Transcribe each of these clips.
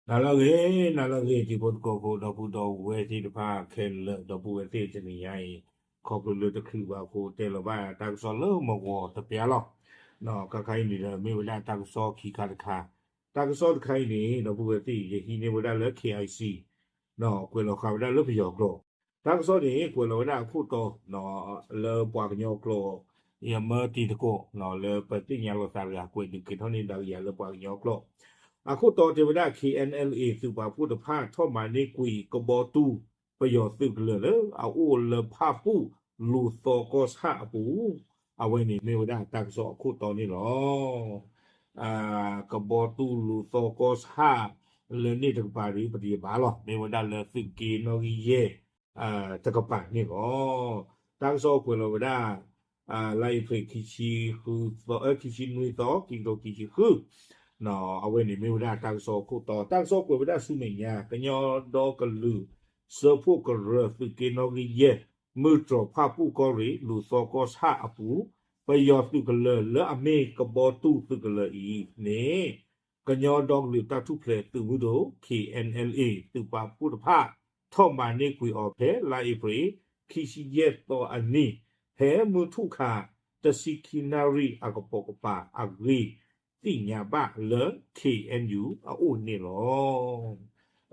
နၤလၢအဂ့ၤ, နၤလၢအဂ့ၤ တံၤဖိသကိးဖိ ဒီပုၢ်ဒီဝဲၢ်သ့ၣ်တဖၣ်ခဲလၢာ်, ဒီပုၢ်ဝဲၢ်သ့ၣ်တနံၤညါအံၤ ခီဖျိလၢတချုးဘၣ်အဃိ တဲလီၤဘၣ်တၢ်ကစီၣ်လၢမုၢ်ဂီၤတပျၢ်လီၤ. ခါခါအံၤန့ၣ်ဒီး မ့ၢ်ဝဲဒၣ်တၢ်ကစီၣ်ခံခါတခါ, တၢ်ကစီၣ်တခါအံၤန့ၣ် ဒီပုၢ်ဝဲၢ်သ့ၣ် ယဟံးန့ၢ်ဝဲဒၣ်လၢ K I C ကွဲးလီၤဃာ်ဝဲဒၣ်လၢပယီၤကျိာ်, တၢ်ကစီၣ်န့ၣ် ကွဲးလီၤဝဲဒၣ်အခိၣ်တီ လၢပှၤကညီကျိာ်, ယမၢတံၤသကိး လၢပသ့ၣ်ညါလိာ်သးတဂၤ ကွဲးဒုးက့ၤထီၣ်န့ၢ်ဒီးကယၤလၢပှၤကညီကျိာ်, အခိၣ်တီတဲဝဲဒၣ် K N L A သုးပာ်ဖှိၣ်တဖၣ် ထီၣ်မၤန့ၢ်ကွံာ်ကဘီတူၢ် ပယီၤသုးကလၢၤလၢအအိၣ်လၢဖၣ်ပူၣ်လူၤသီကီၢ်ဆၣ်အပူၤ, အဝဲန့ၣ်မ့ၢ်ဝဲဒၣ်တၢ်ကစီၣ်အခိၣ်တီန့ၣ်လီၤ. ကဘီတူၢ်လူၤသီကီၢ်ဆၣ် လၢန့ၣ်တကပၤဒီး ပတယဘၣ်လီၤ, မ့ၢ်ဝဲဒၣ်လၢသုးက့နီၣ်ဂံၢ်ယဲၢ် တကပၤန့ၣ်လီၤ. တၢ်ကစီၣ်ကွဲးလီၤဝဲဒၣ် လါအ့ဖြ့ၣ် ခံဆံနွံသီ ခံကထိခံဆံဃု, အဝဲန့ၣ်မ့ၢ်ဝဲဒၣ်တၢ်ကစီၣ်အခိၣ်တီ, တၢ်ကစီၣ်ကွဲးဝဲဒၣ်ဆူမဲာ်ညါ ကညီဒီကလုာ်စၢဖှိၣ်ကရၢ သုးက့နီၣ်ဂံၢ်ယဲၢ် မုၢ်တြီၤဖၣ်ပူၣ်ကီၢ်ရ့ၣ် လူၤသီကီၢ်ဆၣ်အပူၤ, ပယီၤသုးကလၢၤလၢအမ့ၢ်ကဘီတူၢ်သုးကလၢၤအံၤန့ၣ် ကညီဒီကလုာ်တၢ်ထူၣ်ဖျဲးသုးမုၢ်ဒိၣ် K N L A သုးပာ်ဖှိၣ်တဖၣ် ထီၣ်မၤန့ၢ်ကွံာ်အီၤဖဲလါအ့ဖြ့ၣ် ခံဆံယဲၢ်သီအနံၤ ဖဲမုၢ်ထူၣ်ခါ တဆံခံနၣ်ရံၣ်အကပိာ်ကပၤအဂ့ၢ် သ့ၣ်ညါဘၣ်လၢ K N U အအိၣ်န့ၣ်လီ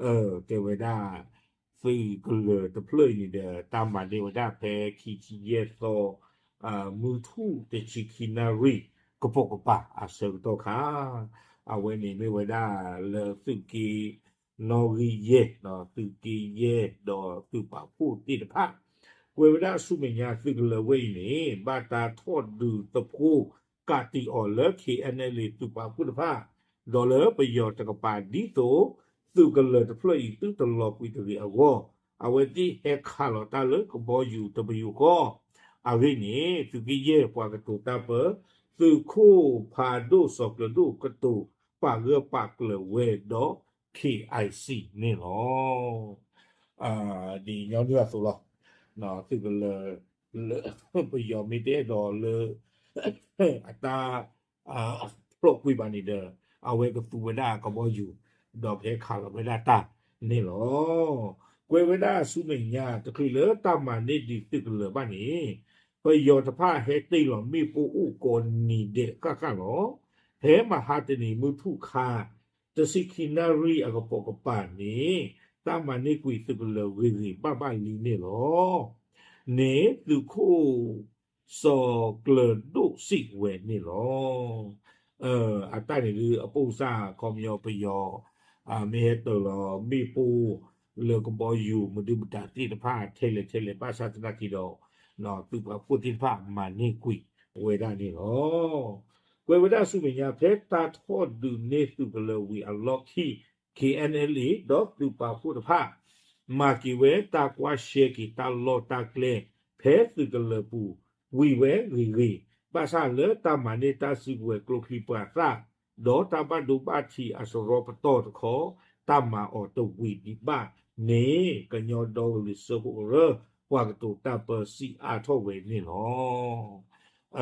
ၤ. တဲဝဲဒၣ် သုးကလၢၤတဖျၢၣ်အံၤန့ၣ်ဒီး တၢ်မၤန့ၢ်ဝဲဒၣ်ဖဲခံဆံယဲၢ်သီ မုၢ်ထူၣ်တဆံခံနၣ်ရံၣ် ကပိာ်ကပၤအဆၢကတီၢ်ခါ, အဝဲန့ၣ်မ့ၢ်ဝဲဒၣ်လၢသုးက့နီၣ်ဂံၢ်ယဲၢ်, သုးက့ယဲၢ်ဒီးသုးပာ်ဖှိၣ်သ့ၣ်တဖၣ်, ကွဲးဝဲဒၣ်ဆူမဲာ်ညါ သုးကလၢၤဝဲအံၤန့ၣ် ဘၣ်တၢ်ထီၣ်ဒုးသဖှိၣ်ကးတံာ်အီၤလၢ K N L A သုးပာ်ဖှိၣ်တဖၣ် ဒီးလၢပယီၤတကပၤဒ်သိး သုးကလၢၤတဖျၢၣ်အံၤသုတလီၤကွံာ်တဂ့ၤအဂီၢ်, အဝဲသ့ၣ်ဟဲခးလီၤတၢ်လၢကဘီယူၤတပယူာ်ဃီ, အဂ့ၢ်န့ၣ် သုးက့ယဲၢ်ပှၤကတိၤတၢ်ပၢ သုးခိၣ်ဖးဒိၣ်စီၤကျၢၤဒိၣ်ကတိၤပာ်ဂၢၢ်ပာ်ကျၢၤဝဲဒီး K I C န့ၣ်လီၤ. ဒ်ညီနုၢ်အသိးလီၤ. သုးကလၢၤလၢပယီၤမ့ၢ်တအဲၣ်ဒိးလၢ အတၢ်ဖျိးကွံာ်ဘၣ်န့ၣ်ဒီး အဝဲကသူဝဲဒၣ်ကဘီယူၤ ဒီးကဟဲခးလီၤဝဲဒၣ်တၢ်န့ၣ်လီၤ. ကွဲးဝဲဒၣ်ဆူမဲာ်ညါ တချုးလၢတၢ်မၤန့ၢ်ဒံးသုးကလၢၤဘၣ်န့ၣ် ပယီၤတဖၣ်ဟဲတ့ၢ်လီၤမ့ၣ်ပိၢ်အိၣ်ကိးနံၤဒဲးဃၣ်ဃၣ်လီၤ. ဖဲမဟါတနံၤမုၢ်ထူၣ်ခါ တဆံခံနၣ်ရံၣ်အကပိာ်ကပၤန့ၣ် တၢ်မၤန့ၢ်ကွံာ်သုးကလၢၤဂ့ၤဂ့ၤဘၣ်ဘၣ်လံန့ၣ်လီၤ. န့ၣ်သုးခိၣ် စီၤကျၢၤဒိၣ်စံးဝဲန့ၣ်လီၤ. အတၢ်န့ၣ်ဒုး အပိၢ်စၢ်ခီပညီပယီၤ မ့ၢ်ဟဲတ့ၢ်လီၤမ့ၣ်ပိၢ်လၢကဘီယူၤမဒုမတၤသ့ၣ်တဖၣ်ထဲလဲၣ်ထဲလဲၣ် ဘၣ်ဆၣ်သနာ်က့ဒီး သုးပာ်ဖှိၣ်သ့ၣ်တဖၣ်မၤန့ၢ်ကွံာ်ဝဲဒၣ်န့ၣ်လီၤ. ကွဲးဝဲဒၣ်ဆူမဲာ်ညါ ဖဲတၢ်ထီၣ်ဒုးန့ၢ်သုးကလၢၤဝံၤအလီၢ်ခံ K N L A ဒီးသုးပာ်ဖှိၣ်တဖၣ် မၤက့ၤဝဲတၢ်ကွၢ်ရှဲက့ၤတၢ်လီၢ်တၢ်ကျဲ ဖဲသုးကလၢၤပူၤ ဝံၤဝဲဂ့ၤဂ့ၤ, ဘၣ်ဆၣ်လၢတၢ်မၤန့ၢ်တၢ်စုကဝဲၤကျိချံမျိာ်သၣ် ဒီးတၢ်ဘၣ်ဒိဘၣ်ထံးအစရီပတီၢ်တခီ တၢ်မၤအီၤတဝံၤဒံးဘၣ်န့ၣ် ကညီဒီကလုာ်စၢဖှိၣ်ကရၢ ပှၤကတိၤတၢ်ပၢစံးအါထီၣ်ဝဲန့ၣ်လီ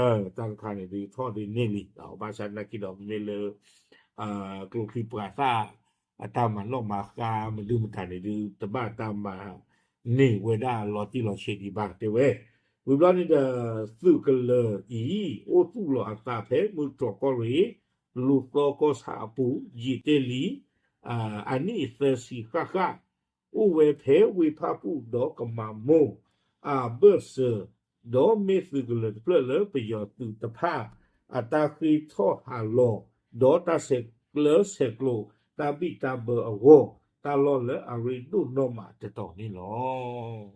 ၤ. တၢ်တခါန့ၣ်ဒုး ထီၣ်ဒုးန့ၢ်လံ, ဘၣ်ဆၣ်သနာ်က့ဒီး မ့မ့ၢ်လၢ ကျိချံမျိာ်သၣ် အတၢ်မၤနီၣ်မၤဃါမဒုမတၤန့ၣ်ဒုး တဘၣ်တၢ်မၤန့ၢ်ဝဲဒၣ်လီၤတံၢ်လီၤဆဲးဒံးဘၣ်တဲဝဲ. ဝံၤဘျီန့ၣ်ဒီး သုးကလၢၤအံၤ အိၣ်သူၣ်လီၤအသးဖဲမုၢ်တြီၤကီၢ်ရ့ၣ် လူၤသီကီၢ်ဆၣ်အပူၤ ယံာ်တ့ၢ်လံ အနံၣ်သၢဆံဃၣ်ဃၣ်, အိၣ်ဝဲဖဲဝ့ၢ်ဖၣ်ပူၣ်ဒီးကမၤမိၢ် အဘၢၣ်စၢၤ, ဒီးမ့ၢ်သုးကလၢၤတဖျၢၣ်လၢပယီၤသုးတဖၣ် အတၢ်ဃ့ထီၣ်ဟးလီၤ ဒီးတၢ်ဆဲးကျၢဆဲးကျိးတၢ်ဘံၣ်တၢ်ဘၢအဂီၢ် တၢ်လီၢ်လၢအရ့ဒိၣ်နီၢ်မးတတီၤန့ၣ်လီၤ.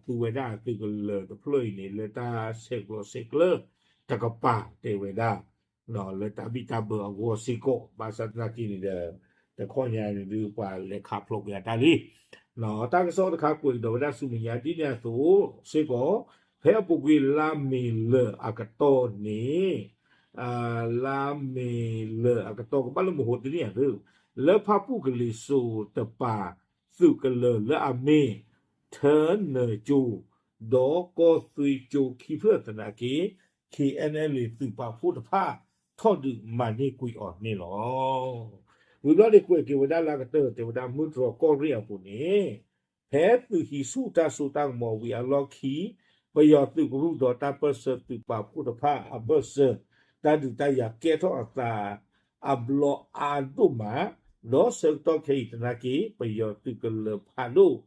သူဝဲဒၣ်သုးကလၢၤတဖျၢၣ်အံၤန့ၣ် လၢတၢ်ဆဲးကျိးဆဲးကျၢတကပၤတဲဝဲဒၣ် လၢတၢ်ဘံၣ်တၢ်ဘၢအဂီၢ်စ့ၢ်ကီး ဘၣ်ဆၣ်သနာ်က့န့ၣ်ဒီး တခီညါန့ၣ်ဒုး ပှၤလဲၤခးဖျိးကွံာ်အတၢ်လံ. တၢ်ကစီၣ်တခါကွဲးကဒီးဝဲဒၣ်ဆူမဲာ်ညါဒ်န့ၣ်အသိးစ့ၢ်ကီး ဖဲအပူၤကွံာ်လါမ့ၤလၢာ်အကတီၢ်န့ၣ် လါမ့ၤလၢာ်အကတီၢ်ကဘၣ်လၢမဟိတနံၣ်အသု လၢဖၣ်ပူၣ်ကလံၤစိးတပၤ သုးကလၢၤလၢအမ့ၢ် ထၢနၢၤကၠိ ဒီးကီၢ်သွ့ကၠိခံဖျၢၣ်သနာ်က့ K N L A သုးပာ်ဖှိၣ်တဖၣ် ထီၣ်ဒုးမၤန့ၢ်ကွံာ်အီၤန့ၣ်လီၤ. ဝံၤဘျီန့ၣ်ကွဲးက့ၤဝဲဒၣ်လၢအကတၢၢ် တဲဝဲဒၣ်မုၢ်တြီၤကီၢ်ရ့ၣ်အပူၤန့ၣ် ဖဲသုးဟံးဆူၣ်တၢ်စိတၢ်ကမီၤဝံၤအလီၢ်ခံ ပယီၤသုးကရူၢ်ဒီးတၢ်ပၢၢ်ဆၢသုးပာ်ဖှိၣ်တဖၣ်အဘၢၣ်စၢၤ တၢ်ဒုးတၢ်ယၤကဲထီၣ်အသး အဘျီအါဒိၣ်မး, ဒီးဆၢကတီၢ်ခဲအံၤသနာ်က့ ပယီၤသုးကလၢၤဖးဒိၣ်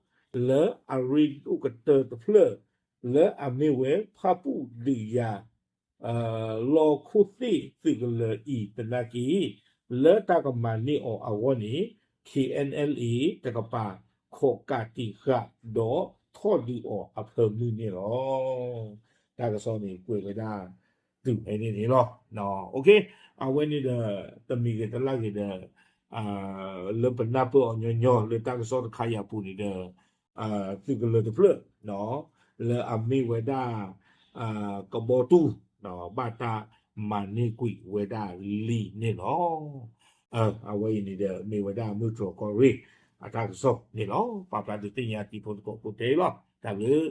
လၢအရ့ဒိၣ်ကတၢၢ်တဖျၢၣ် လၢအမ့ၢ်ဝဲဖၣ်ပူၣ်ဒုးယၤ လီၢ်ခိၣ်သ့ၣ်သုးကလၢၤအံၤသနာ်က့ လၢတၢ်ကမၤန့ၢ်အီၤအဂီၢ်န့ၣ် K N L A တကပၤ ခိးကးတံာ်ဃာ်ဒီးထီၣ်ဒုးအီၤအဖၢမုၢ်န့ၣ်လီၤ. တၢ်ကစီၣ်န့ၣ်ကွဲးဝဲဒၣ် တုၤဖဲန့ၣ်န့ၣ်လီၤ. အဝဲန့ၣ်ဒီး တမံၤဂ့ၤတလၢ်ဂ့ၤဒီး လၢပနၢ်ပၢၢ်အီၤညီညီလၢတၢ်ကစီၣ်တခါအံၤအပူၤန့ၣ်ဒီး သုးကလၢၤတဖျၢၣ် လၢအမ့ၢ်ဝဲဒၣ် ကဘီတူၢ် ဘၣ်တၢ်မၤန့ၢ်ကွံာ်ဝဲဒၣ်လံန့ၣ်လီၤ. အဝဲအံၤန့ၣ်ဒီး မ့ၢ်ဝဲဒၣ်မုၢ်တြီၤကီၢ်ရ့ၣ် အတၢ်ကစီၣ်န့ၣ်လီၤ. ပာ်ဖျါဒုးသ့ၣ်ညါတံၤဖိသကိးဖိတဲလီၤ. တၢ်ဘျုး